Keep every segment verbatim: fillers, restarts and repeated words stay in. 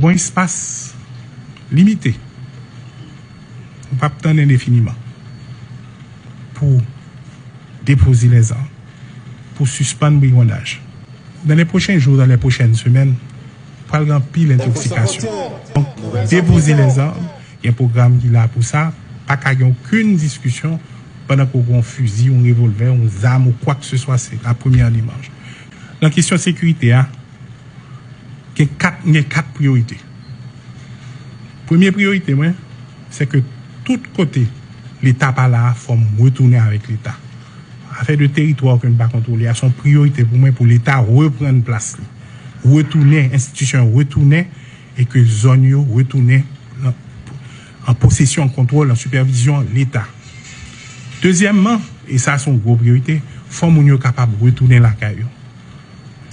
Gon espas limite, nou p ap tann endefiniman, pou depoze lèzam, pou sispann brigandaj. Dans les prochains jours, dans les prochaines semaines, pral gen anpil entoksikasyon. Donk, depoze lèzam, gen pwogram ki la pou sa, pa ka gen okenn diskisyon pandan ke w gen yon fizi, yon revòlvè, yon zam ou kwa ke se swa, se la premyè demach. Nan kesyon sekirite a, gen kat, gen kat priyorite. Premye priyorite mwen, se ke tout kote Leta pa la a, fò m retounen avèk Leta. Afè de teritwa ke n pa kontwole a, se yon priyorite pou mwen pou Leta reprann plas li. Retounen, enstitisyon yo retounen, e ke zòn yo retounen nan, an posesyon, an kontwòl, an sipèvizyon Leta. Dezyèmman, e sa se yon gwo priyorite, fò moun yo kapab retounen lakay yo.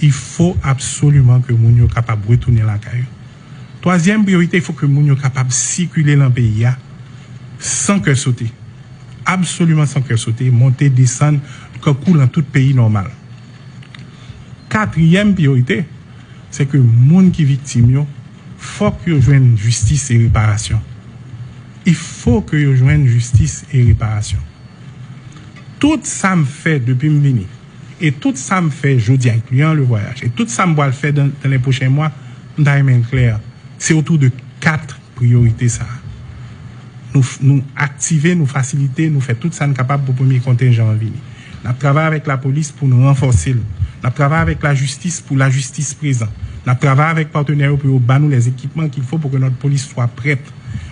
Il faut absolument ke moun yo kapab retounen lakay yo. Twazyèm priyorite, il faut ke moun yo kapab sikile nan peyi a san kè sote. Absoliman san kè sote, monte, desann, tankou nan tout peyi nòmal. Katriyèm priyorite, se ke moun ki viktim yo, fòk yo jwenn jistis e reparasyon. Il faut ke yo jwenn jistis e reparasyon. Tout sa m fè depi m vini, e tout sa m fè jodi a, incluant le voyage, e tout sa m pral fè dans, dans les prochains mois, m ta renmen l klè, se otou de kat priyorite sa a. Nou, nou aktive, nou fasilite, nou fè tout sa n kapab pou premye kontenjan an vini. N ap travay avèk lapolis pou n ranfòse l. N ap travay avèk lajistis pou lajistis prezan. N ap travay avèk patnè yo pou yo ba nou les équipements qu'il faut pour que notre police soit prête.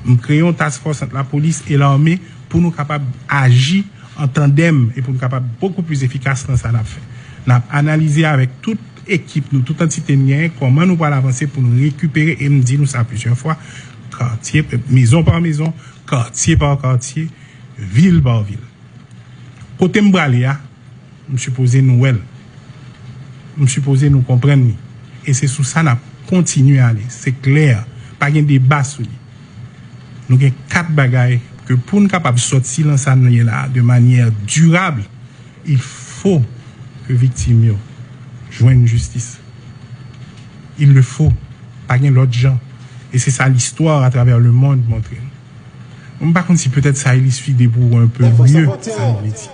M kreye yon task force ant lapolis e lame pou nou kapab aji an tandèm e pou nou kapab bokou plis efikas nan sa n ap fè. N ap analize avèk tout ekip nou, tout antite n genyen, kòman nou pral avanse pou nou rekipere, e m di nou sa plizyè fwa, katye, mezon pa mezon, katye pa katye, vil pa vil. Kote m prale a, m sipoze nou wè l. M sipoze nou konprann li. E se sou sa n ap kontinye ale. Se klè, pa gen deba sou li. Nou gen kat bagay ke pou n kapab sòti nan sa n ye la a de manyè dirab, il faut ke viktim yo jwenn jistis. Il le faut. Pa gen lòt jan. E se sa listwa atravè le mond montre nou. M pa konn si petèt sa ilistre de pou un peu mieux sa nou vle di.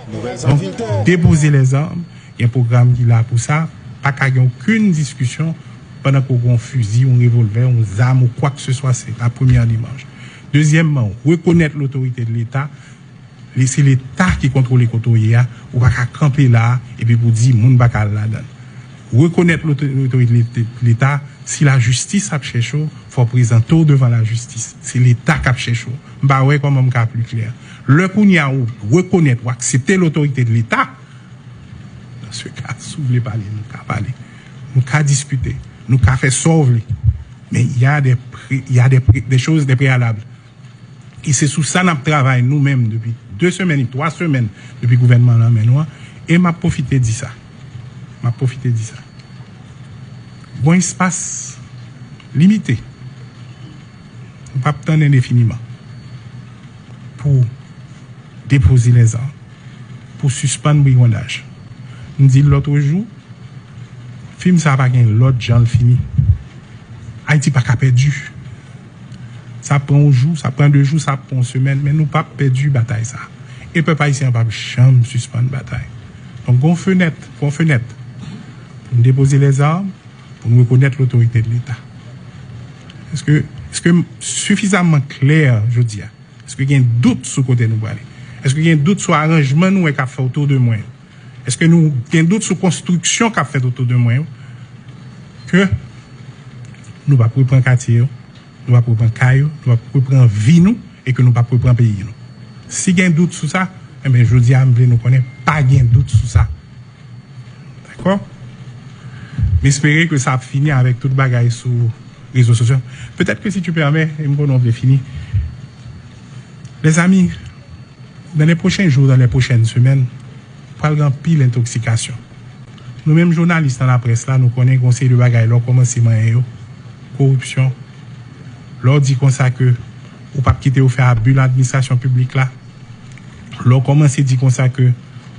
Donk, depoze lèzam, gen pwogram ki la pou sa, pa ka gen okenn diskisyon pandan ke w gen yon fizi, yon revòlvè, yon zam ou kwa ke se swa, se la premyè demach. Dezyèmman, rekonèt lotorite de Leta, li se Leta ki kontwole kote w ye a, ou pa ka kanpe la a epi pou di moun pa ka al ladan l. Rekonèt loto-, lotorite Leta, si lajistis ap chèche w, fò w prezante w devan lajistis. Se Leta k ap chèche w. M pa wè kòman m ka pli klè. Lè kounye a ou rekonèt, ou aksepte lotorite de Leta, dans ce cas, si w vle pale, nou ka pale. Nou ka diskite. Nou ka fè sa w vle. Men y a des pré-, y a des pré-, des choses, des préalables. E se sou sa n ap travay nou menm depi de semèn, twa semèn depi gouvènman an nan men nou an. E m ap pwofite di sa. M ap pwofite di sa. Gon espas limite. Nou p ap tann endefiniman pou depoze lèzam, pou sispann brigandaj. M di l lòt jou, fim sa a pa gen lòt jan l fini. Ayiti pa ka pèdi. Sa ap pran yon jou, sa ap pran de jou, sa ap pran yon semèn, men nou p ap pèdi batay sa a. E pèp ayisyen an p ap janm sispann batay. Donk, gon fenèt, gon fenèt pou n depoze lèzam, pou n rekonèt lotorite de Leta. Èske, èske m sifizaman klè jodi a? Èske gen dout sou kote nou prale? Èske gen dout sou aranjman nou wè k ap fè otou de mwen yo? Èske nou gen dout sou konstriksyon k ap fèt otou de mwen yo? Ke nou p ap reprann katye yo, nou p ap reprann kay yo, nou p ap reprann vi nou, e ke nou p ap reprann peyi nou. Si gen dout sou sa, enben, jodi a, m vle nou konnen, pa gen dout sou sa. Dakò? M espere ke sa ap fini avèk tout bagay sou rezo sosyo. Petèt ke si tu permets, e m konnen w vle fini. Lèzami, dans les prochains jours, dans les prochaines semaines, pral gen anpil entoksikasyon. Nou menm jounalis nan laprès la, nou konnen gon seri de bagay lè w kòmanse manyen yo. Koripsyon. Lè w di konsa ke ou p ap kite yo fè abi nan administrasyon piblik la. Lè w kòmanse di konsa ke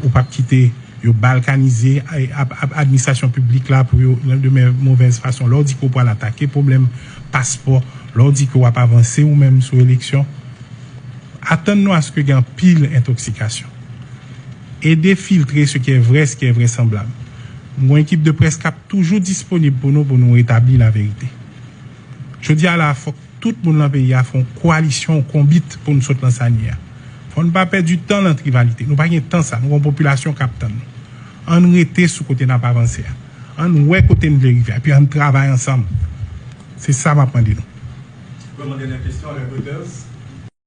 ou p ap kite Yo balkanize administrasyon piblik la pou yo de movèz fason. Lè w di ke w pral atake pwoblèm paspò, lè w di ke w ap avanse ou menm sou eleksyon, atann nou aske gen anpil entoksikasyon. Ede filtre ce qui est vrai, ce qui est vraisemblable. Nou gen yon ekip de près k ap toujou disponib pou nou, pou nou retabli laverite. Jodi a la, fòk tout moun nan peyi a fè yon kowalisyon, yon konbit pou nou sot nan sa n ye a. Fò n pa pèdi tan nan trivalite. Nou pa gen tan sa. Nou gen yon popilasyon k ap tann nou. Ann rete sou kote n ap avanse a. Ann wè kote n vle rive a. Epi ann travay ansanm. Se sa m ap mande nou. Mwen mande yon kesyon, Reuters.